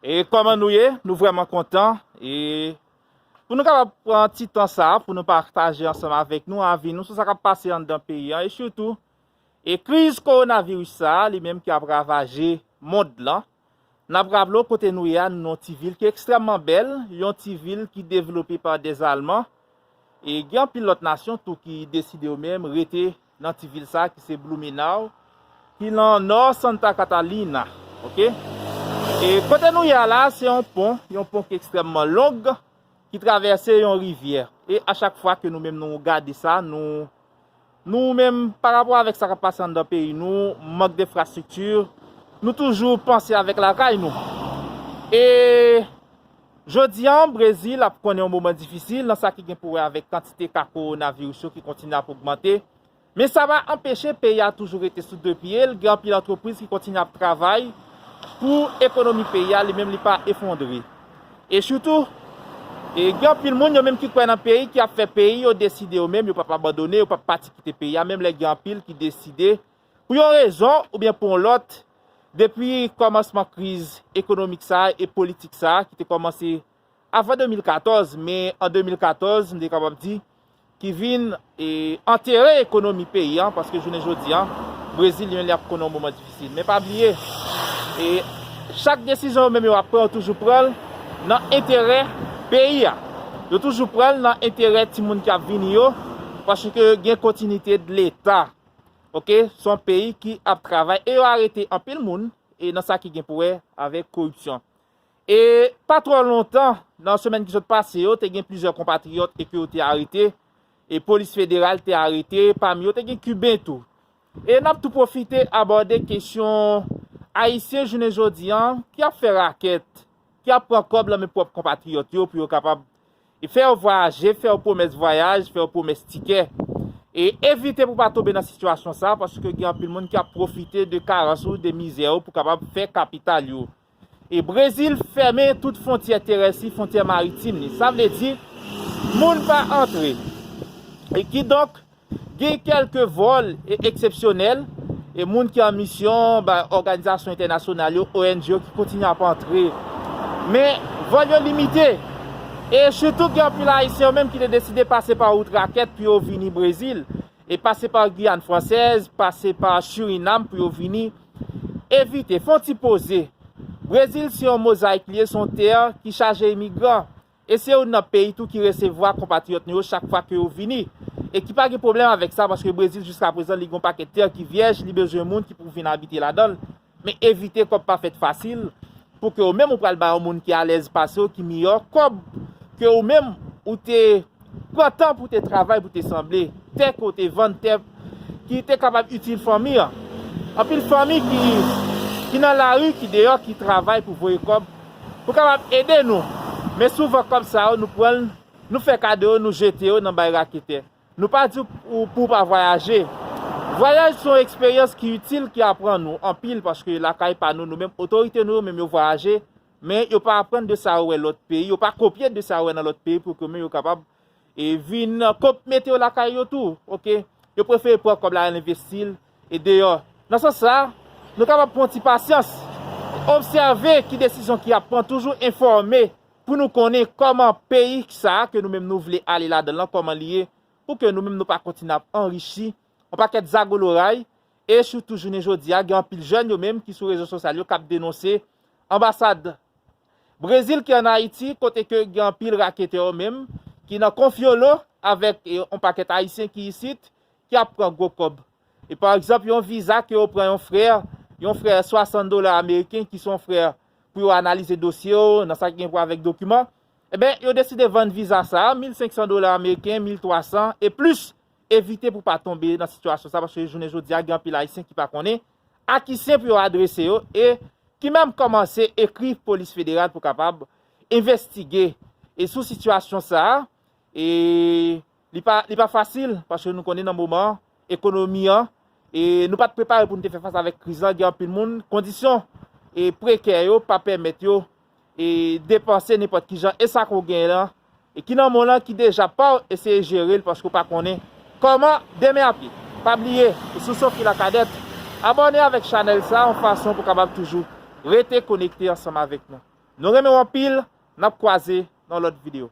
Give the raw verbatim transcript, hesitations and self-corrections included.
E kòman nou ye? Nou vrèman kontan. E pou nou kapab pran ti tan sa pou nou pataje ansanm avèk nou avi nou sou sa k ap pase anndan peyi an. E sitou, e kriz kowonaviris sa a, li menm ki ap ravaje mond lan. N ap raple w, kote nou ye a, nou nan yon ti vil ki ekstrèmman bèl, yon ti vil ki devlope pa dèzalman. E gen anpil lòt nasyon tou ki deside yo menm rete nan ti vil sa a ki se Blumenau, ki nan nò Santa Catalina. Oke? E kote nou ye a la, se yon pon, yon pon ki ekstrèmman long, ki travèse yon rivyè. E a chak fwa ke nou menm nou gade sa, nou, nou menm, pa rapò avèk sa k ap pase anndan peyi nou, mank denfrastrikti, nou toujou panse avèk lakay nou. E jodi a, Brezil ap konnen yon moman difisil nan sa ki gen pou wè avèk kantite ka kowonaviris yo ki kontinye ap ogmante. Men sa pa anpeche peyi a toujou rete sou de pye l. Gen anpil antrepriz ki kontinye ap travay pou ekonomi peyi a, li menm li pa efondre. E sitou, e gen anpil moun yo menm ki kwè nan peyi, ki ap fè peyi, yo deside yo menm, yo p ap abandone, yo p ap pati kite peyi a, menm lè gen anpil ki deside, pou yon rezon oubyen pou yon lòt, depi kòmansman kriz ekonomik sa a e politik sa a ki te kòmanse avan de mil katòz, men an de mil katòz, m te kapab di, ki vin, e, antere ekonomi peyi an, paske jounen jodi an, Brezil, li menm, li ap konnen yon moman difisil. Men pa bliye, e, chak desizyon yo menm yo ap pran, yo toujou pran l nan enterè peyi a. Yo toujou pran l nan enterè timoun ki ap vini yo, paske gen kontinite de Leta. Oke? Se yon peyi ki ap travay e yo arete anpil moun, e nan sa ki gen pou wè avèk koripsyon. E pa twò lontan, nan semèn ki sot pase yo, te gen plizyè konpatriyòt e ke yo te arete, e polis federal te arete, pami yo te gen Kiben tou. E n ap tou pwofite abòde kesyon Ayisyen jounen jodi an ki ap fè rakèt, ki ap pran kòb nan men pwòp konpatriyòt yo pou yo kapab e fè yo vwayaje, fè yo pwomès vwayaj, fè yo pwomès tikè. E evite pou pa tonbe nan sitiyasyon sa, paske gen anpil moun ki ap pwofite de karans ou de mizè ou pou kapab fè kapital yo. E Brezil fèmen tout fwontyè terès li, fwontyè maritim li. Sa vle di, moun pa antre. E kidonk, gen kèlke vòl e eksepsyonèl, e moun ki an misyon bay òganizasyon entènasyonal yo, O N G yo, ki kontinye ap antre. Men, vòl yo limite. E sitou, gen anpil Ayisyen yo menm ki te deside pase pa wout rakèt pou yo vini Brezil, e pase pa Giyàn Fransèz, pase pa Sirinam pou yo vini. Evite, fè yon ti poze. Brezil se yon mozayik li ye, se yon tè ki chaje imigran. E se youn nan peyi tou ki resevwa konpatriyòt nou yo chak fwa ke yo vini. E ki pa gen pwoblèm avèk sa, paske Brezil jiska prezan li gen yon pakèt tè ki vyèj, li bezwen moun ki pou vin abite ladan l. Men evite kòb pa fèt fasil, pou ke ou menm ou pral ba yon moun ki alèz pase w, ki miyò kòb ke ou menm ou te pran tan pou te travay, pou te sanble, tè ke w te vann, tè ki te kapab itil fanmi an. Anpil fanmi ki, ki nan lari, ki deyò, ki travay pou voye kòb, pou kapab ede nou. Men souvan kòb sa yo, nou pran l, nou fè kado yo, nou jete yo nan bay raketè. Nou pa di w pou w pa vwayaje. Vwayaj se yon eksperyans ki itil, ki aprann nou anpil, paske lakay pa nou, nou menm otorite nou yo menm yo vwayaje, men yo pa aprann de sa yo wè lòt peyi, yo pa kopye de sa yo wè nan lòt peyi pou ke yo menm yo kapab e vin kòb mete yo lakay yo tou, oke? Yo prefere pran kòb la al envesti l e deyò. Nan sans sa, nou kapab pran ti pasyans, obsève ki desizyon ki ap pran, toujou enfòme pou nou konnen kòman peyi sa a ke nou menm nou vle ale ladan l lan, kòman li ye, pou ke nou menm nou pa kontinye ap anrichi yon pakèt zagoloray, e sitou jounen jodi a, gen anpil jèn yo menm ki sou rezo sosyal yo k ap denonse anbasad Brezil ki ann Ayiti, kote ke gen anpil raketè yo menm, ki nan konfyolo avèk, e, yon pakèt Ayisyen ki isit, ki ap pran gwo kòb. E pa egzanp, yon viza ke yo pran yon frè, yon frè swasant dola ameriken ki se yon frè pou yo analize dosye yo, nan sa ki gen pou avèk dokiman, enben, yo deside vann viza sa a, mil senk san dola ameriken, mil twa san e plis, evite pou pa tonbe nan sitiyasyon sa, paske jounen jodi a, gen anpil Ayisyen ki pa konnen a ki sen pou yo adrese yo, e ki menm kòmanse ekri polis federal pou kapab envestige, e sou sitiyasyon sa a, e li pa, li pa fasil, paske nou konnen nan moman an, ekonomi an, e nou pa t prepare pou nou te fè fas avèk kriz lan, gen anpil moun, kondisyon e prekè yo pa pèmèt yo e depanse nenpòt ki jan, e sa ke w genyen lan, e ki nan men w lan, ki deja pa w, eseye jere l, paske w pa konnen kòman demen ap ye. Pa bliye, ou sou Sophie Lacadette, abòne avèk chanèl sa a, yon fason pou w kapab toujou rete konekte ansanm avèk nou. Nou renmen w anpil, n ap kwaze nan lòt videyo.